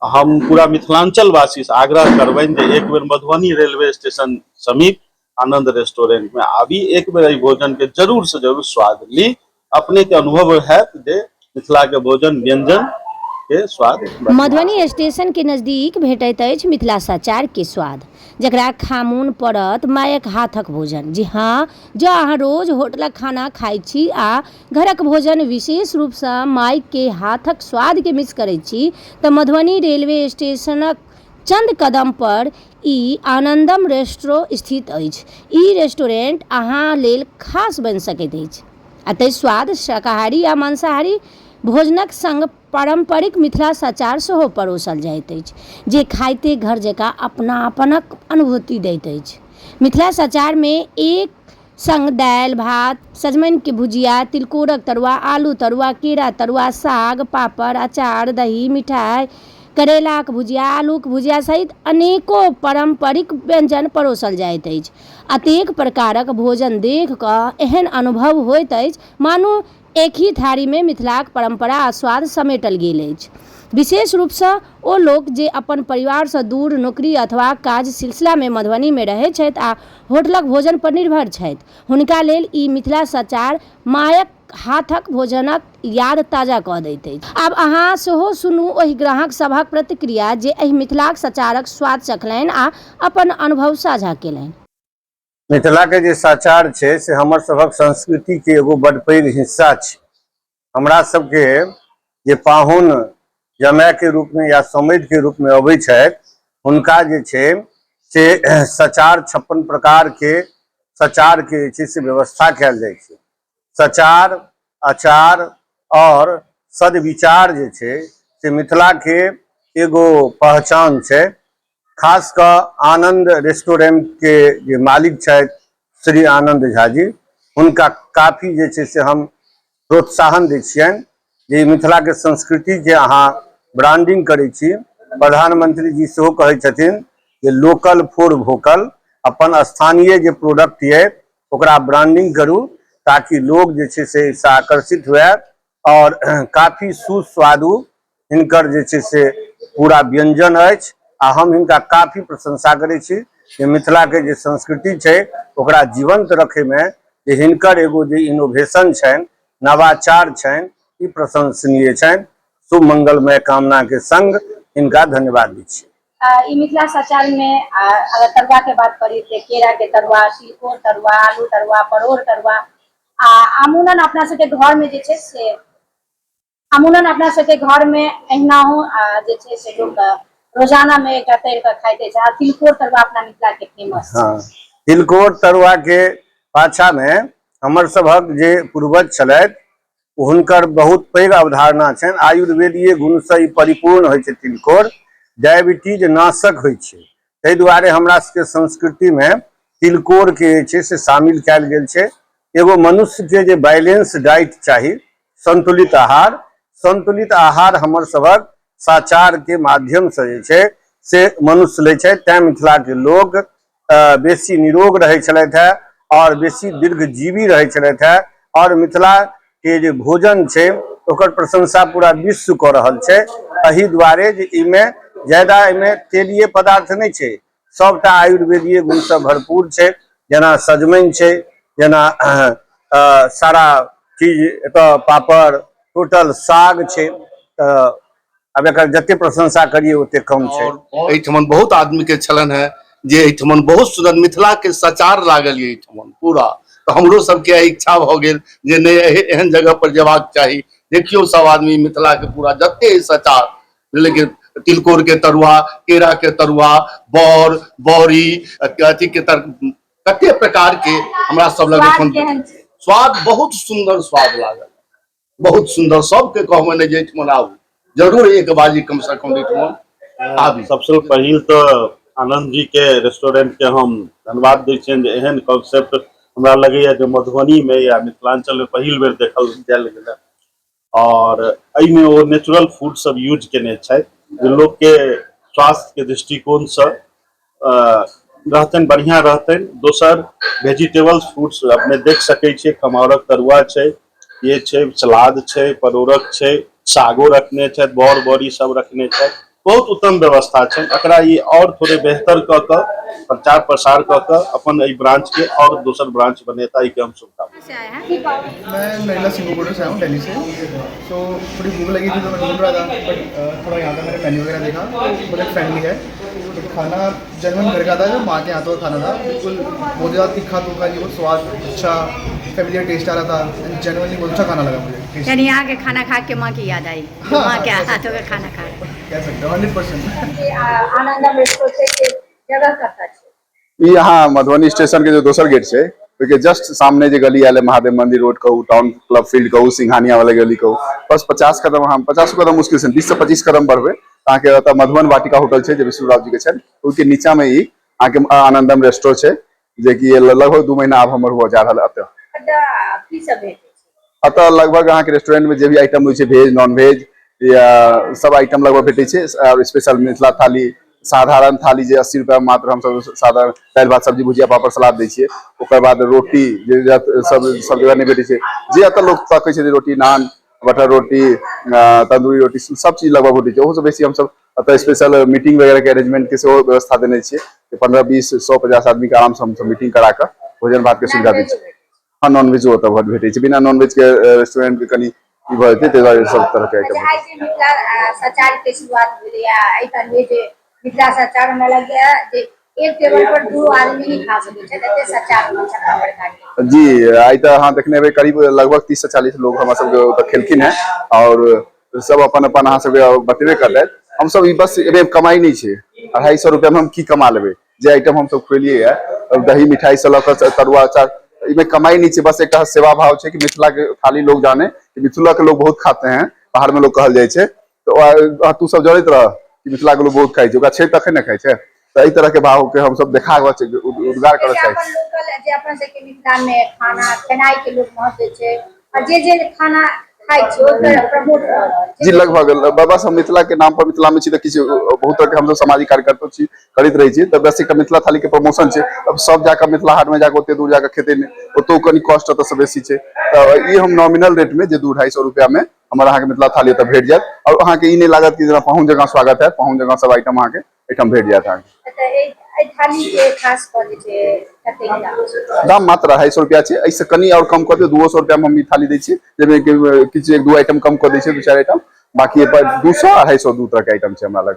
हम पूरा मिथिलांचल वासी से आग्रह करबनि जे एक बेर मधुबनी रेलवे स्टेशन समीप आनंद रेस्टोरेंट में आबी, एक बेर एहि भोजन के जरूर से जरूर स्वाद ली। अपने के अनुभव हैत जे मिथिला के भोजन व्यंजन के स्वाद बढ़िआँ। मधुबनी स्टेशन के नजदीक भेटैत अछि मिथिला सचार के स्वाद, जकरा खामोन पड़त मायक हाथक भोजन। जी हाँ, जँ अहाँ रोज होटलक खाना खाइत छी आ घरक भोजन विशेष रूपसँ मायके हाथक स्वादके मिस करैत छी तऽ मधुबनी रेलवे स्टेशनक चंद कदम पर ई आनंदम रेस्ट्रो स्थित अछि। ई रेस्टोरेंट अहाँ लेल खास बनि सकैत अछि। एतय स्वाद शाकाहारी आ मांसाहारी भोजनक संग पारम्परिक मिथिला सचार सेहो परोसल जाइत अछि, जे खाइते घर जकाँ अपनापनक अनुभूति दैत अछि। मिथिला सचारमे एक संग दालि, भात, सजमनिके भुजिया, तिलकोरक तरुआ, आलू तरुआ, केरा तरुआ, साग, पापड़, अचार, दही, मिठाइ, करैलाक भुजिया, आलूक भुजिया सहित अनेको पारम्परिक व्यञ्जन परोसल जाइत अछि। अतेक प्रकारक भोजन देखि कऽ एहन अनुभव होइत अछि मानू एकहि थारीमे मिथिलाक परम्परा आ स्वाद समेटल गेल अछि। विशेष रूपसँ ओ लोक जे अपन परिवारसँ दूर नौकरी अथवा काज सिलसिलामे मधुबनीमे रहैत छथि आ होटलक भोजन पर निर्भर छथि, हुनका लेल ई मिथिला सचार मायक हाथक भोजनक याद ताजा कऽ दैत अछि। आब अहाँ सेहो सुनू ओहि ग्राहक सभक प्रतिक्रिया जे एहि मिथिलाक सचारक स्वाद चखलनि आ अपन अनुभव साझा केलनि। मिथिलाके जे सचार छै से हमर सभक संस्कृतिके एगो बड पैघ हिस्सा छै। हमरा सबके जे पाहुन जमायके रूपमे या समधिके रूपमे अबै छथि, हुनका जे छै से सचार 56 प्रकारके सचारके जे छै से व्यवस्था कयल जाइ छै। सचार, अचार आओर सदविचार जे छै से मिथिलाके एगो पहचान छै। खास कऽ आनन्द रेस्टोरेंटके जे मालिक छथि श्री आनन्द झा जी, हुनका काफी जे छै से हम प्रोत्साहन दै छियनि जे मिथिलाके संस्कृतिके अहाँ ब्रांडिंग करै छी। प्रधानमंत्री जी सेहो कहै छथिन जे लोकल फॉर वोकल, अपन स्थानीय जे प्रोडक्ट यऽ ओकरा ब्रांडिंग करू ताकि लोग जे छै से एहिसँ आकर्षित हुए। आओर काफी सुस्वादु हिनकर जे छै से पूरा व्यंजन अछि आ हम हिनका काफी प्रशंसा करै छी जे मिथिलाके जे संस्कृति छै ओकरा जीवंत रखैमे जे हिनकर एगो जे इनोवेशन छनि, नवाचार छनि, ई प्रशंसनीय छनि। शुभ मंगलमय कामनाके संग हिनका धन्यवाद दै छी। ई मिथिला सचार में अगर तरुआ के बात करी तऽ केरा के तरुआ, तिलकोर तरुआ, आलू तरुआ, परोड़ तरुआ आ अमूनन अपना सबके घर में जे छै से अमूनन अपना सबके घर में एहिनाहो जे छै से लोक रोजाना में एकटा तरि कऽ खाइते छै। आ तिलकोर तरुआ अपना मिथिला के फेमस छै। हँ, तिलकोर तरुआ के पाछा में हमर सभक जे पूर्वज छलथि हुनकर बहुत पैघ अवधारणा छनि। आयुर्वेदीय गुणसँ ई परिपूर्ण होइ छै। तिलकोर डायबिटीज नाशक होइ छै, ताहि दुआरे हमरा सबके संस्कृतिमे तिलकोरके जे छै से शामिल कयल गेल छै। एगो मनुष्यके जे बैलेंस डाइट चाही, संतुलित आहार, संतुलित आहार हमर सभक साचारके माध्यमसँ जे छै से मनुष्य लै छै। तैँ मिथिलाके लोक बेसी निरोग रहै छलथि हेँ आओर बेसी दीर्घजीवी रहै छलथि हेँ। आओर मिथिलाके जे भोजन छै ओकर प्रशंसा पूरा विश्व कऽ रहल छै, एहि दुआरे जे एहिमे ज्यादा एहिमे तेलीय पदार्थ नहि छै, सभटा आयुर्वेदीय गुणसँ भरपूर छै। जेना सजमनि छै, जेना सारा चीज एतऽ पापड़, टोटल साग छै। तऽ आब एकर जते प्रशंसा करिए ओते कम छै। और एहिठमन बहुत आदमी के छलन है जे एहिठमन बहुत सुंदर मिथिला के सचार लागल ये एहिठमन पूरा, तऽ हमरो सबके आइ इच्छा भऽ गेल जे नहि एहन जगह पर जेबाक चाही। देखियौ सब आदमी मिथिला के पूरा जते सचार, लेकिन तिलकोर के तरुआ, केरा के तरुआ, बड़ बड़ी अथी के तर कते प्रकार के हमरा सब लग स्वाद एखन केहन छै? स्वाद बहुत सुंदर स्वाद लागल, बहुत सुंदर। सबके कहबनि जे एहिठमन आबू जरूर, एक बाजी कम से कम एहिठमन आबी। सबसे पहिल तऽ आनंद जी के रेस्टोरेंट के हम धन्यवाद दै छियनि जे एहन कॉन्सेप्ट हमरा लगैया जे मधुबनी में या मिथिलांचल में पहिल बेर देखल जायल गेल। और एहिमे ओ नेचुरल फूड सब यूज केने छथि जे लोक के स्वास्थ्य के दृष्टिकोण से रहतनि, बढ़िया रहतनि। दोसर वेजिटेबल्स फ्रूट्स अपने देख सकै छियै, खमहाउरक तरुआ छै, ये छै, सलाद छै, परोड़क छै, सागो रखने छथि, बड़ बड़ी सब रखने छथि। बहुत उत्तम व्यवस्था छै। एकरा ई और थोड़े बेहतर कऽ कऽ प्रचार प्रसार कऽ कऽ अपन एहि ब्रांच के और दोसर ब्रांच बनेता, ई के हम शुभकामना। से आए हैं? मैं नरेला सिंगापुर से आया हूँ, दिल्ली से। सो थोड़ी भूख लगी थी तो मैं ढूंढ रहा था, बट थोड़ा यहाँ का मैंने मेन्यू वगैरह देखा तो बड़ा फ्रेंडली है। बट खाना जेन्युइन घर का था, जो माँ के हाथों का खाना था। बिल्कुल बहुत ज़्यादा तीखा तुखा नहीं, बहुत स्वाद अच्छा, फैमिलियर टेस्ट आ रहा था एंड जेन्युइनली बहुत अच्छा खाना लगा मुझे। Tasty। यानी यहाँ के खाना खा के माँ की याद आई? हाँ, माँ के हाँ, हाथों का खाना खा। कह सकते हो 100%। जे आनंदम रेस्टोरेंट के जगह कतऽ छै? ई यहाँ मधुबनी स्टेशन के जो दोसर गेट छै, ओहिके जस्ट सामने जे गली आयल है, महादेव मंदिर रोड कहू, टाउन क्लब फील्ड कहू, सिंघानिया वाला गली कहू, बस 50 कदम, हम 50 कदम मुश्किल से 20 से 25 कदम बढ़बै, अहाँके ओतऽ मधुबन वाटिका होटल छै जे विष्णु राव जी के छनि, ओहिके नीचा में ई अहाँके आनंदम रेस्टो छै, जेकि लगभग 2 महीना आब हमर हुआ जा रहल एतऽ। एतऽ की सब भेटै छै? एतऽ लगभग अहाँके रेस्टोरेंट में जे भी आइटम होइ छै, भेज नॉन भेज या सब आइटम लगभग भेटै छै। और स्पेशल मिथिला थाली, साधारण थाली जे 80 रुपया मात्र, हमसब साधारण दालि भात सब्जी भुजिया पापड़ सलाद दै छियै। ओकर बाद रोटी जे सब सब जगह नहि भेटै छै, जे एतऽ लोक तकै छै, रोटी, नान, बटर रोटी, तंदूरी रोटी, सब चीज लगभग भेटै छै। ओहो से बेसी हमसब एतऽ स्पेशल मीटिंग वगैरह के अरेंजमेंट के सेहो व्यवस्था देने छियै कि 15, 20, 100, 50 आदमी के आराम से हमसब मीटिंग करा कऽ भोजन भात के सुविधा दै छियै। हाँ, नॉन वेजो ओतऽ बहुत भेटै छै। बिना नॉन वेज के रेस्टोरेंट के कनि ई भऽ जेतै, ताहि दुआरे सब तरह के आइटम। आइ जे मिथिला सचार के शुरुआत भेलैया, एहि तरहे जे मिथिला सचार, हमरा लगैया जे एक टेबल पर दू आदमी ही खा सकै छै, एते सचार होइ छै बड़का बड़का। जी, आइ तऽ अहाँ देखने हेबै, करीब लगभग 30 से 40 लोग हमरा सबके ओतऽ खेलखिन हेँ और सब अपन अपन अहाँ सबके बतेबे करलथि। हमसब ई बस एहिमे कमाई नहि छै। 250 रुपया में हम की कमा लेबै? जे आइटम हमसब खुएलियै है, दही मिठाई से लऽ कऽ तरुआ अचार, एहिमे कमाई नहि छै। बस एकटा सेवा भाव छै कि मिथिला के थाली लोग जाने कि मिथिला के लोग बहुत खाते हैं। बाहर में लोग कहल जाइ छै तऽ तू सब जड़ैत रह कि मिथिला के लोग बहुत खाइ छै। ओकरा छै तखन ने खाइ छै। तऽ एहि तरह के भाव के हमसब देखा कऽ उद्गार करऽ जे चाहै अपन छी। लोकल, जे अपन सबके मिथिला में खाना खेनाइ के लोक महत्व छै आ जे जे खाना खाइ छै ओकर प्रमोट कऽ रहल छै। जी, लगभग बस हम मिथिला के नाम पर, मिथिला में छी तऽ किछु बहुत तरह के हमसब सामाजिक कार्यकर्ता छी, करैत रहै छी। तऽ बस एक मिथिला थाली के प्रमोशन छै। अब सब जाकऽ मिथिला हाट में जाकऽ ओते दूर जाकऽ खेतै नहि, ओतौ कनि कॉस्ट ओतऽ से बेसी छै। तऽ ई हम नॉमिनल रेट में जे 200-250 रुपया में हमर अहाँके मिथिला थाली ओतऽ भेट जायत और अहाँके ई नहि लागत कि जेना पाहुन जकाँ स्वागत हैत, पाहुन जकाँ सब आइटम अहाँके एहिठाम भेट जायत अहाँके। तऽ एहि थाली के खास कऽ जे छै, कतेक दाम छै? दाम मात्र 250 रुपया छै। एहिसँ कनि आओर कम कऽ दियौ, 200 रुपया में हम ई थाली दै छियै, जाहिमे कि किछु एक दू आइटम कम कऽ दै छियै, दू चारि आइटम। बाकी एहिपर 200, 250, दू तरहके आइटम छै हमरा लग।